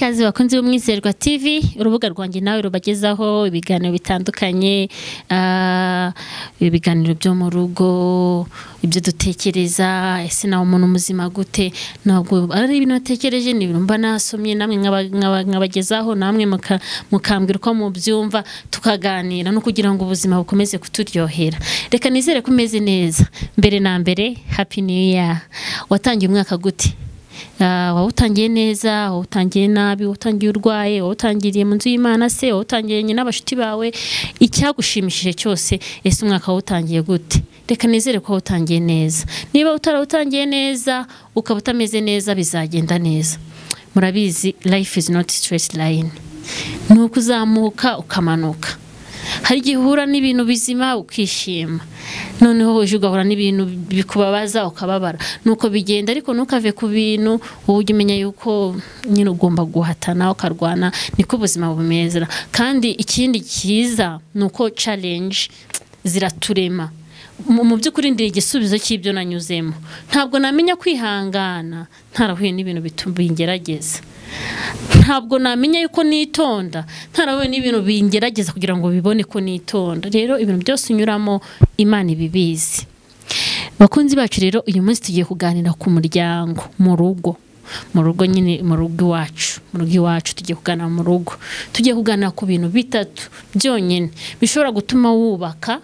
Ikaze bakunzi b'Umwizerwa TV, urubuga rwanjye nawe rubagezaho ibiganiro bitandukanye, ibiganiro byo mu rugo, ibyo dutekereza, ese nawe umuntu muzima gute? Ntabwo ari ibintu natekereje, ni ibintu mba nasomye, namwe nkabagezaho, namwe mukambwira uko mubyumva, tukaganira no kugira ngo ubuzima bukomeze kuturyohera. Reka nizere ko umeze neza. Mbere na mbere, Happy New Year. Watangiye umwaka gute? Wawutangiye neza, wawutangiye nabi, wawutangiye urwaye, wawutangiriye mu nzu y'Imana se, wawutangiye n'abashuti bawe, icyagushimishije cyose, ese umwaka wawutangiye gute? Reka nizere ko wawutangiye neza. Niba utarawutangiye neza, ukaba utameze neza, bizagenda neza. Murabizi, life is not straight line. Ni ukuzamuka ukamanuka. Hari igihe uhura n'ibintu bizima ukishima, noneho uje ugahura n'ibintu bikubabaza ukababara. Nuko bigenda, ariko ntukave ku bintu, wowe ujye umenya yuko nyine ugomba guhatana ukarwana, niko ubuzima bumeze. Kandi ikindi cyiza ni uko challenge ziraturema. Mu by'ukuri ndi igisubizo cy'ibyo nanyuzemo. Ntabwo namenya kwihangana ntarahuye n'ibintu bingerageza. Ntabwo namenya yuko nitonda ntarahuye n'ibintu bingerageza kugira ngo bibone ko nitonda. Rero ibintu byose unyuramo Imana ibibizi. Bakunzi bacu rero, uyu munsi tugiye kuganira ku muryango, mu rugo. Mu rugo nyine, mu rugo iwacu, mu rugo iwacu tugiye kuganira mu rugo. Tugiye kuganira ku bintu bitatu byonyine bishobora gutuma wubaka,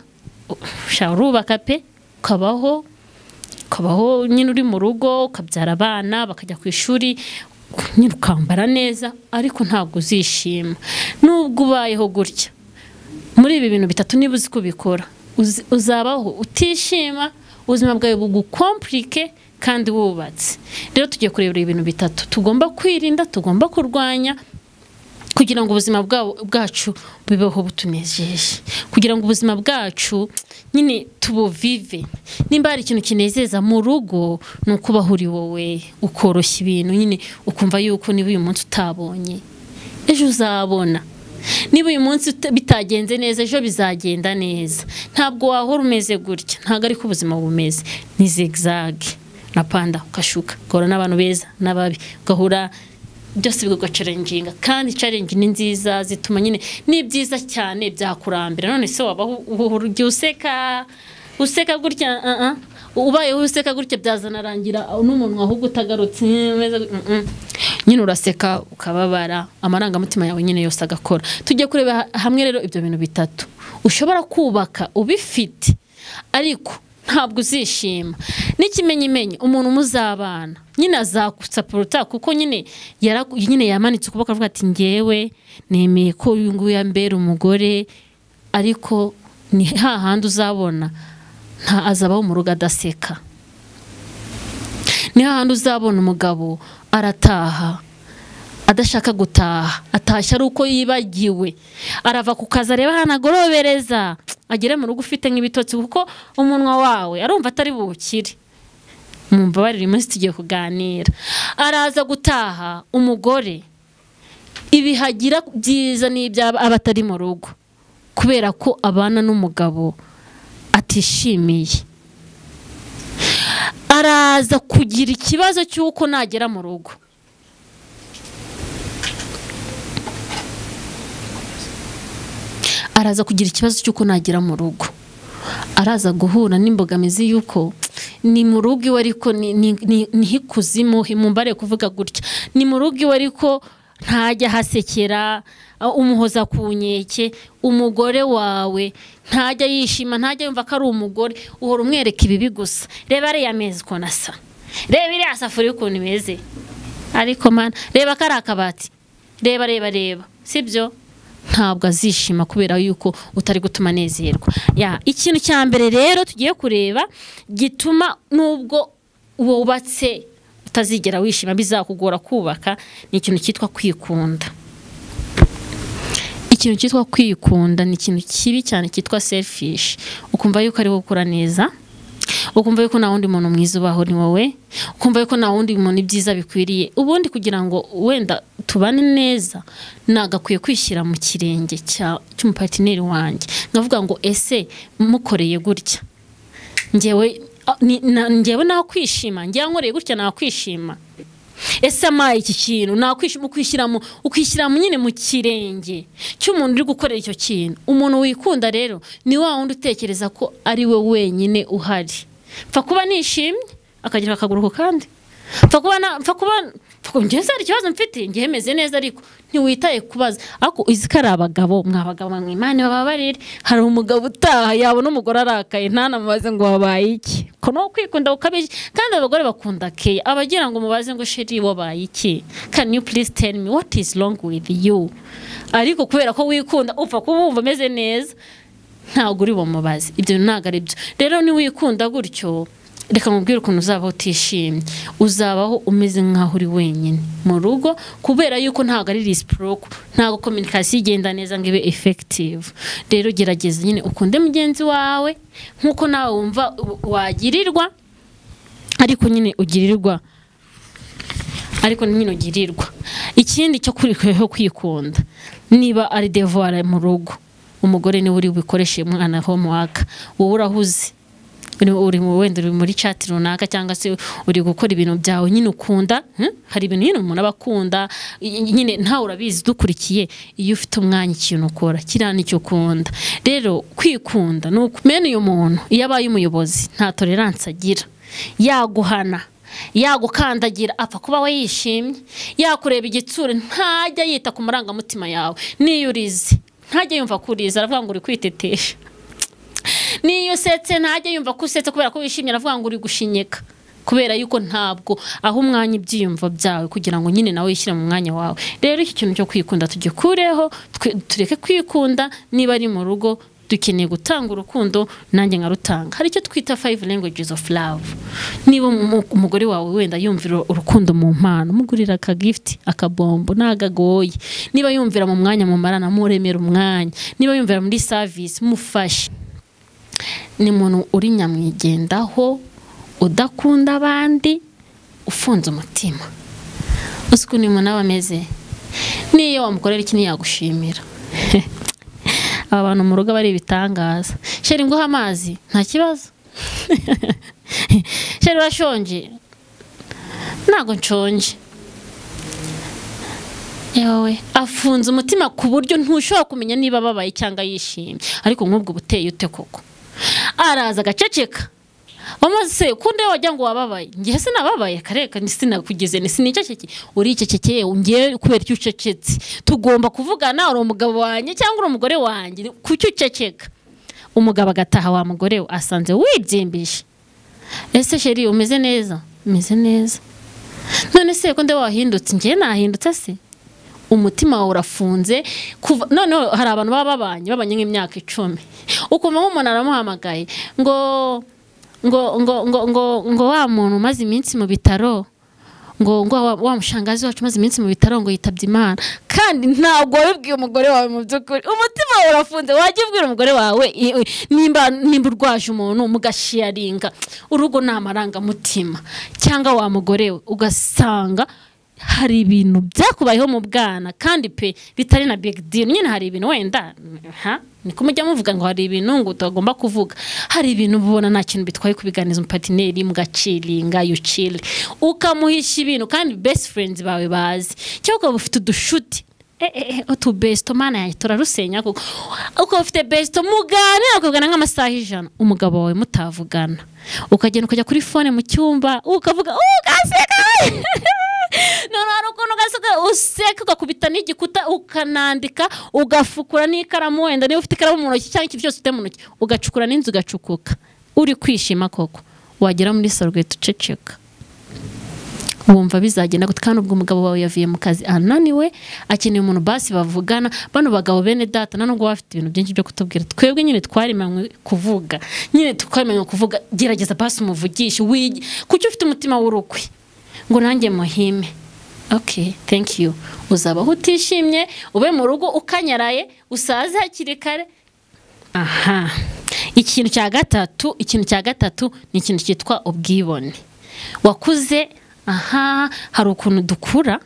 urubaka pe, ukabaho nyine uri mu rugo, ukabyara abana bakajya ku ishuri, nyine ukambara neza, ariko ntabwo uzishima nubwo ubayeho gutya. Muri ibi bintu bitatu niba uzi kubikora, uzabaho utishima, ubuzima bwawe bugukomplike kandi wubatse. Rero tugiye kureba ibintu bitatu tugomba kwirinda, tugomba kurwanya kugira ngo ubuzima bwacu bubeho butunejeje, kugira ngo ubuzima bwacu nyine tubuvive. Nimba hari ikintu kinezeza mu rugo, ni ukubaho uri wowe, ukoroshya ibintu nyine, ukumva yuko niba uyu munsi utabonye ejo uzabona, niba uyu munsi bitagenze neza ejo bizagenda neza. Ntabwo wahora umeze gutya, ntabwo ariko ubuzima bumeze. Ni zigzag, napanda ukashuka, ugahura n'abantu beza n'ababi, ugahura byose bigucalenginga. Kandi challenge ni nziza, zituma nyine ni byiza cyane byakurambira. None se wabaho ujya useka useka gutya, ubaye useka gutya byazanarangira n'umunwa ahubwo utagarutse nyine, uraseka ukababara, amarangamutima yawe nyine yose agakora. Tujye kureba hamwe rero ibyo bintu bitatu ushobora kubaka ubifite ariko ntabwo uzishima. N'ikimenyimenyi, umuntu muzabana nyine azagusaporuta, kuko nyine nyine yamanitse ukuboko avuga ati ngewe nemeye ko uyu nguyu yambera umugore, ariko ni hahandi uzabona nta azabaho mu rugo adaseka. Ni hahandi uzabona umugabo arataha adashaka gutaha, atashya ari uko yibagiwe, arava ku kazi areba hano agorobereza, agere mu rugo ufite nk'ibitotsi, kuko umunwa wawe arumva atari bukire. Mumbabarire, uyu munsi tugiye kuganira. Araza gutaha umugore ibihagira byiza n'ibyaba abatari mu rugo, kubera ko abana n'umugabo atishimiye. Araza kugira ikibazo cy'uko nagera mu rugo araza kugira ikibazo cy'uko nagera mu rugo, araza guhura n'imbogamizi y'uko ni mu rugo iwe, ariko ni hikuzimu, mumbare kuvuga gutya, ni mu rugo iwe ariko ntajya hasekera, umuhoza ku nkeke. Umugore wawe ntajya yishima, ntajya yumva ko ari umugore, uhora umwereka ibibi gusa. Reba ariya meza ukuntu asa, reba iriya safuriya ukuntu imeze, ariko mana, reba kari akabati, reba reba reba, sibyo? Ntabwo azishima kubera yuko utari gutuma anezerwa. Ikintu cya mbere rero tugiye kureba gituma nubwo wubatse utazigera wishima, bizakugora kubaka, ni ikintu cyitwa kwikunda. Ikintu cyitwa kwikunda ni ikintu kibi cyane, cyitwa selfish. Ukumva yuko ari wowe ukora neza, ukumva yuko nta wundi muntu mwiza ubaho ni wowe, ukumva yuko nta wundi muntu ibyiza bikwiriye. Ubundi kugira ngo wenda tubane neza, nagakwiye kwishyira mu kirenge cy'umupartineri wanjye, nkavuga ngo ese mukoreye gutya ngewe nakwishima, ngewe nkoreye gutya nakwishima. Ese amaye iki kintu ukwishyiramo nyine mu kirenge cy'umuntu uri gukorera icyo kintu. Umuntu wikunda rero ni wa wundi utekereza ko ari we wenyine uhari. Mfa kuba nishimye akagira akaguru kandi mfa kuba njye hari ikibazo mfite, njye meze neza, ariko ntiwitaye kubaza. Ariko uzi ko ari abagabo, mwabagabo mwimane bababarire. Hari umugabo utaha yabona umugore arakaye ntanamubaze ngo wabaye iki, ko no kwikunda ukabije. Kandi abagore bakunda keya, abagira ngo mubaze ngo sheri wabaye iki, can you please tell me what is wrong with you. Ariko kubera ko wikunda upfa kuba wumva ameze neza, ntabwo uri bumubaze. Ibyo ntabwo ari byo. Rero ni wikunda gutyo, reka mubwire ukuntu uzabaho utishimye. Uzabaho umeze nkaho uri wenyine mu rugo, kubera yuko ntabwo ari reciprocal, ntabwo communication igenda neza ngo ibe effective. Rero gerageza nyine ukunde mugenzi wawe nkuko nawe wumva wagirirwa, ariko nyine ugirirwa, ariko nyine ugirirwa. Ikindi cyo kwikunda, niba ari devoir mu rugo, umugore niwe uri bikoreshe umwana homework, wowe urahuze, uri wenda uri muri chat runaka, cyangwa se uri gukora ibintu byawe nyine ukunda. Hari ibintu nyine umuntu aba akunda nyine, ntawe urabizi dukurikiye. Iyo ufite umwanya ikintu ukora kiriya nicyo ukunda. Rero kwikunda ni ukumenya uyu muntu iyo abaye umuyobozi nta tolerance agira, yaguhana, yagukandagira, apfa kuba we yishimye, yakureba igitsure, ntajya yita ku marangamutima yawe. Niyo urize ntajya yumva ko urize, aravuga ngo uri kwitetesha. Niyo usetse ntajya yumva ko usetse kubera ko wishimye, aravuga ngo uri gushinyeka, kubera yuko ntabwo aho umwanya ibyiyumvo byawe kugira ngo nyine nawe yishyire mu mwanya wawe. Rero iki kintu cyo kwikunda tugikureho, tureke kwikunda. Niba ari mu rugo dukeneye gutanga urukundo, nanjye nkarutanga. Hari icyo twita 5 languages of love. Niba umugore wawe wenda yumvira urukundo mu mpano, mugurira aka gift, akabombo, nagagoye. Niba yumvira mu mwanya mumarana, muremera umwanya. Niba yumvira muri service, mufashe. Ni umuntu uri nyamwigendaho, udakunda abandi, ufunze umutima. Uzi ukuntu umuntu aba ameze, niyo wamukorera iki ntiyagushimira. Aba bantu mu rugo bari ibitangaza. Sheri nguha amazi, nta kibazo. Sheri urashonje? Ntago nshonje. Yewe, afunze umutima ku buryo ntushobora kumenya niba ababaye cyangwa yishimye. Ariko nk'ubwo buteye ute koko? Araza agaceceka. Wamaze kunde wajya ngo wababaye, ngiye sinababaye, kareka sinakugeze, siniceceke. Uricecekeye ngiye kubera icyo ucecetse. Tugomba kuvugana, uri umugabo wanjye cyangwa uri umugore wanjye, kuki uceceka? Umugabo agataha wa mugore we asanze wibyimbishe. Ese sheri umeze neza? Umeze neza. None se ko nde wahindutse? Ngiye nahindutse se? Umutima wawe urafunze. None hari abantu baba babanye nk'imyaka 10, ukumva nk'umuntu aramuhamagaye ngo ngo ngo ngo ngo ngo wa muntu umaze iminsi mu bitaro, ngo ngo wa mushangazi wacu umaze iminsi mu bitaro ngo yitabye Imana. Kandi ntabwo wabibwiye umugore wawe mu by'ukuri, umutima wawe urafunze. Wajya ubwira umugore wawe nimba urwaje umuntu mugasharinga, urugo ni amarangamutima. Cyangwa wa mugore we ugasanga hari ibintu byakubayeho mu bwana, kandi pe bitari na big deal. Nyine hari ibintu wenda niko mujya muvuga ngo hari ibintu ngo utagomba kuvuga. Hari ibintu ubona nta kintu bitwaye kubiganiza umupartneri, mugaciringa, you chill, ukamuhisha ibintu kandi best friends bawe bazi, cyangwa ukaba ufite udushuti utu besto, mana yanjye turarusenya koko. Ukaba ufite besto muganira ukavugana nk'amasaha 100, umugabo wawe mutavugana, ukagenda ukajya kuri phone mu cyumba ukavuga ugaseka. None hari ukuntu ugaseka useka ugakubita n'igikuta, ukanandika, ugafukura n'ikaramu, wenda niba ufite ikaramu mu ntoki cyangwa ikintu cyose ufite mu ntoki, ugacukura n'inzu ugacukuka, uri kwishima koko. Wagera muri salo ugahita uceceka, wumva bizagenda gute? Kandi ubwo umugabo wawe yavuye mu kazi ananiwe, akeneye umuntu basi bavugana. Bano bagabo bene data nta nubwo bafite ibintu byinshi byo kutubwira, twebwe nyine twarimanywe kuvuga, nyine twarimanywe kuvuga. Gerageza basi umuvugishe, kuki ufite umutima w'urukwe ngo nanjye muhime. Okay, thank you. Uzabaho utishimye, ube mu rugo ukanyaraye, usaze hakiri kare. Aha, ikintu cya gatatu ni ikintu cyitwa ubwibone. Wakuze, aha hari ukuntu dukura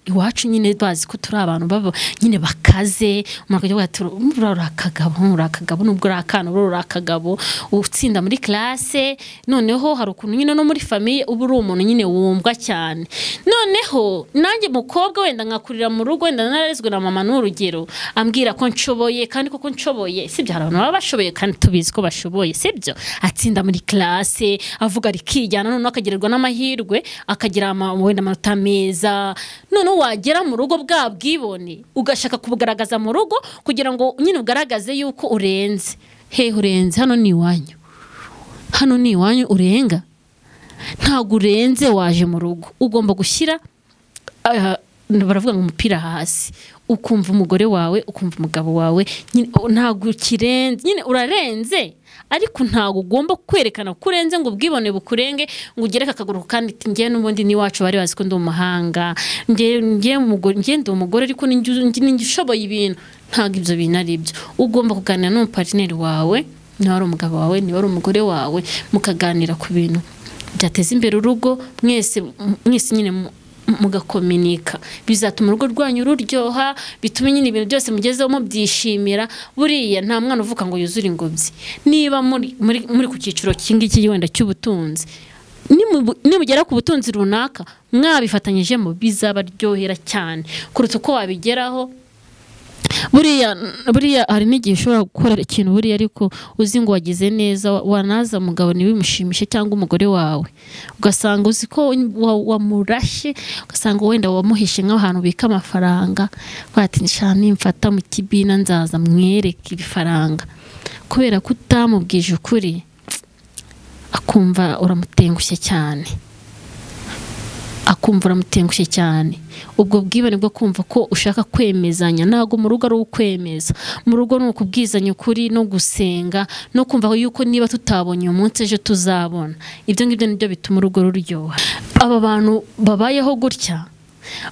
Iwacu nyine bazi ko turi abantu baba nyine bakaze, umuntu akajya avuga ati uri akagabo, uri akagabo, nubwo uri akana uri akagabo, utsinda muri classe. Noneho hari ukuntu nyine no muri famille uba uri umuntu nyine wumvwa cyane. Noneho nanjye mukobwa wenda nkakurira mu rugo, wenda nararezwe na mama n'urugero, ambwira ko nshoboye kandi koko nshoboye, sibyo? Hari abantu baba bashoboye kandi tubizi ko bashoboye, sibyo? Atsinda muri classe, avuga rikijyana, noneho akagirirwa n'amahirwe akagira wenda amanota meza. Noneho wagera mu rugo bwa bwibone ugashaka kubugaragaza mu rugo kugira ngo nyine ugaragaze yuko urenze. Hehe urenze? Hano ni iwanyu, hano ni iwanyu urenga? Ntabwo urenze, waje mu rugo ugomba gushyira baravuga ngo umupira hasi, ukumva umugore wawe, ukumva umugabo wawe. Ntabwo ukirenze nyine, urarenze ariko ntabwo ugomba kwerekana ko urenze ngo ubwibone bukurenge, ngo ugereke akaguru kandi njye n'ubundi n'iwacu bari bazi ko ndi umuhanga, njye ndi umugore ariko ninjye ushoboye ibintu. Ntabwo ibyo bintu ari byo. Ugomba kuganira n'umupartner wawe, niba ari umugabo wawe, niba ari umugore wawe, mukaganira ku bintu byateza imbere urugo, mwese mwese nyine mugakominika. Bizatuma urugo rwanyu ruryoha, bitume nyine ibintu byose mugezeho mubyishimira. Buriya nta mwana uvuka ngo yuzure ingobyi. Niba muri ku cyiciro cy'ingiki wenda cy'ubutunzi, nimugera ku butunzi runaka mwabifatanyijemo bizabaryohera cyane kuruta uko wabigeraho. Buriya hari n'igihe ushobora gukora ikintu buriya ariko uzi ngo wagize neza, wanaza umugabo ntibimushimishe cyangwa umugore wawe, ugasanga uzi ko wamurashe, ugasanga wenda wamuhishe nk'ahantu ubika amafaranga, bati nimfata mu kibina nzaza mwereke ibifaranga, kubera ko utamubwije ukuri akumva uramutengushye cyane, akumva uramutengushye cyane. Ubwo bwibone bwo kumva ko ushaka kwemezanya, ntabwo mu rugo ari ukwemeza. Mu rugo ni ukubwizanya ukuri no gusenga no kumva yuko niba tutabonye uyu munsi ejo tuzabona. Ibyo ngibyo nibyo bituma urugo ruryoha. Aba bantu babayeho gutya,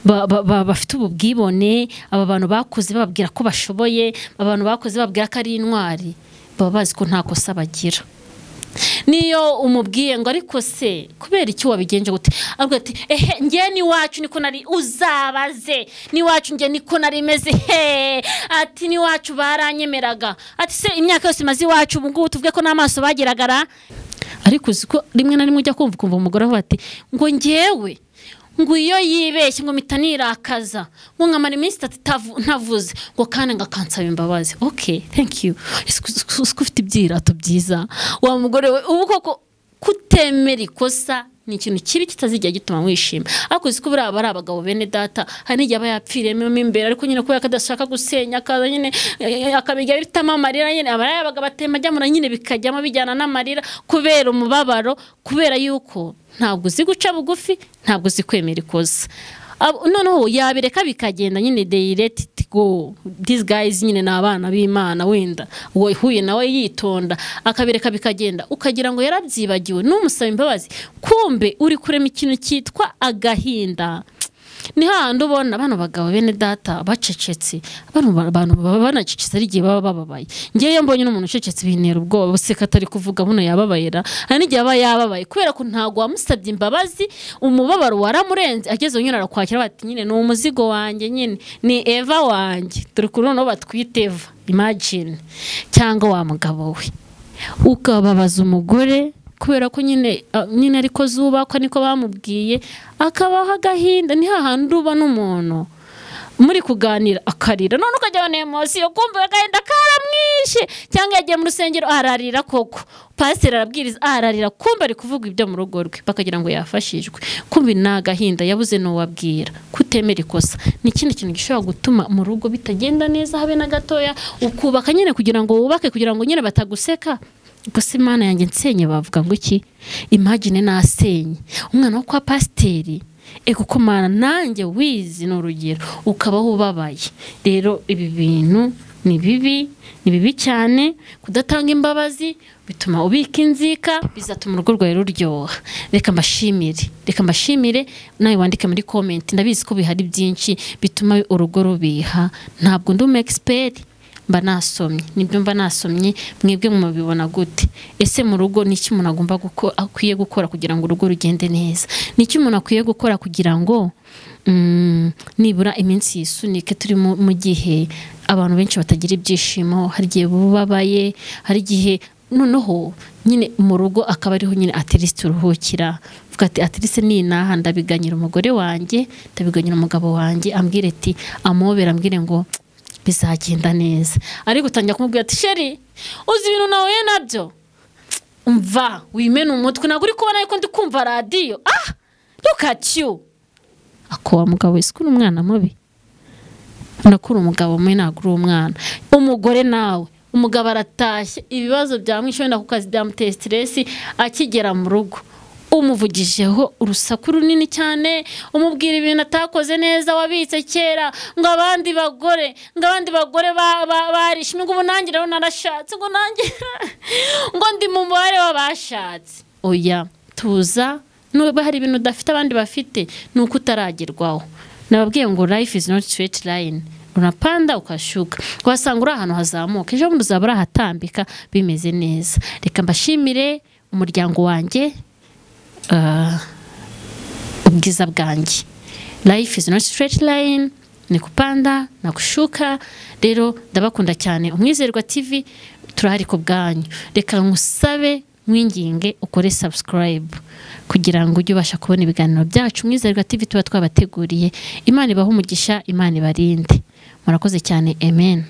bafite ubu bwibone, aba bantu bakuze bababwira ko bashoboye, abantu bakuze bababwira ko ari intwari, baba bazi ko nta kosa bagira. Niyo umubwiye ngo ariko se kubera icyo wabigenje gute, avuga ati ehe ngiye niwacu niko nari, uzabaze niwacu ngiye niko nari meze, he ati niwacu baranyemeraga, ati se imyaka yose maze iwacu ubu ngubu tuvuge ko n'amaso bagiragara. Ariko uzi ko rimwe na rimwe ujya kumva umugore avuga ati ngo ngewe ngo iyo yibeshye ngo mpita nirakaza, ngo nkamara iminsi itatu ntavuze, ngo kandi ngakansaba imbabazi. Okay, thank you. Ese ufite ibyirato byiza wa mugore we. Ubu koko kutemera ikosa ni ikintu kibi kitazijya gituma wishima. Ariko uzi ko buriya ari abagabo bene data, hari n'igihe aba yapfiriyemo imbere ariko nyine kubera ko adashaka gusenya akaza nyine akabijya bitamo amarira nyine, aba ari abagabo batema ajyamura nyine bikajyamo bijyana n'amarira kubera umubabaro, kubera yuko ntabwo uzi guca bugufi, ntabwo uzi kwemera ikosa. Noneho yabireka bikagenda nyine, they let it go. These guys nyine ni abana b'Imana, wenda uhuye nawe yitonda akabireka bikagenda, ukagira ngo yarabyibagiwe n'umusaba imbabazi, kumbe uri kurema ikintu cyitwa agahinda. Ni handi ubona bano bagabo bene data bacecetse, bano bantu baba banacecetse ari igihe baba bababaye. Ngewe iyo mbonye n'umuntu ucecetse bintera ubwoba, useka atari kuvuga buno yababayera, hari n'igihe aba yababaye kubera ko ntabwo wamusabye imbabazi, umubabaro waramurenze, ageze nyine arakwakira bati nyine ni umuzigo wanjye, nyine ni Eva wanjye, turi kuri noneho batwite Eva, imagine, cyangwa wa mugabo we ukababaza umugore kubera ko nyine ariko zubakwa niko bamubwiye, akabaho agahinda. Ni hahandi uba n'umuntu muri kuganira akarira, none ukajya na emotion kumva agahinda karamwishe, cyangwa yagiye mu rusengero ararira koko, pastor arabwiriza ararira, kumva ari kuvuga ibyo mu rugo rwe bakagira ngo yafashijwe, kumva ni agahinda yabuze n'uwabwira. Kutemera ikosa ni ikindi kintu gishobora gutuma mu rugo bitagenda neza habe na gatoya. Ukubaka nyine kugira ngo wubake, kugira ngo nyine bataguseka. Gusa Imana yanjye nsenye bavuga ngo iki? Imagine nasenye umwana wo kwa pasiteri, kuko Mana nanjye wizi ni urugero, ukabaho ubabaye. Rero ibi bintu ni bibi, ni bibi cyane. Kudatanga imbabazi bituma ubika inzika, bizatuma urugo rwawe ruryoha. Reka mbashimire, reka mbashimire, nawe wandike muri comment. Ndabizi ko bihari byinshi bituma urugo rubiha, ntabwo ndi umu expert, mba nasomye, nibyo mba nasomye. Mwebwe mubibona gute? Ese mu rugo niki umuntu agomba akwiye gukora kugira ngo urugo rugende neza? Niki umuntu akwiye gukora kugira ngo nibura iminsi yisunike? Turi mu gihe abantu benshi batagira ibyishimo, hari igihe bubabaye, hari igihe noneho nyine mu rugo akaba ariho nyine atiriste uruhukira, uvuga ati atiriste ni naha ndabiganyira umugore wanjye, ndabiganyira umugabo wanjye, ambwire ati amobera, ambwire ngo bizagenda neza. Ariko utangira kumubwira ati sheri uzi ibintu nawe nabyo, umva wimena umutwe, ntabwo uri kubona yuko ndi kumva radiyo, ah look at you. Ako wa mugabo isi uri umwana mubi, nakuri umugabo mubi, ntabwo uri umwana. Umugore nawe, umugabo aratashye ibibazo byamwishe wenda ku kazi byamuteye stress, akigera mu rugo umuvugijeho urusaku runini cyane, umubwira ibintu atakoze neza wabitse kera, ngo abandi bagore, ngo abandi bagore barishimye, ngo ubu nanjye rero narashatse, ngo nanjye ngo ndi mu mubare w'abashatse. Oya, tuza, nuba hari ibintu udafite abandi bafite nuko utaragerwaho. Nababwiye ngo life is not straight line, unapanda ukashuka, wasanga uri ahantu hazamuka, ejo bundi uzaba urahatambika bimeze neza. Reka mbashimire umuryango wanjye, ubwiza bwanjye. Life is not straight line, ni kupanda na kushuka. Rero ndabakunda cyane, Umwizerwa TV turahari ku bwanyu. Reka nkusabe mwinginge ukore subscribe kugira ngo ujye ubasha kubona ibiganiro byacu Umwizerwa TV tuba twabateguriye. Imana ibahe umugisha, Imana ibarinde. Murakoze cyane, amen.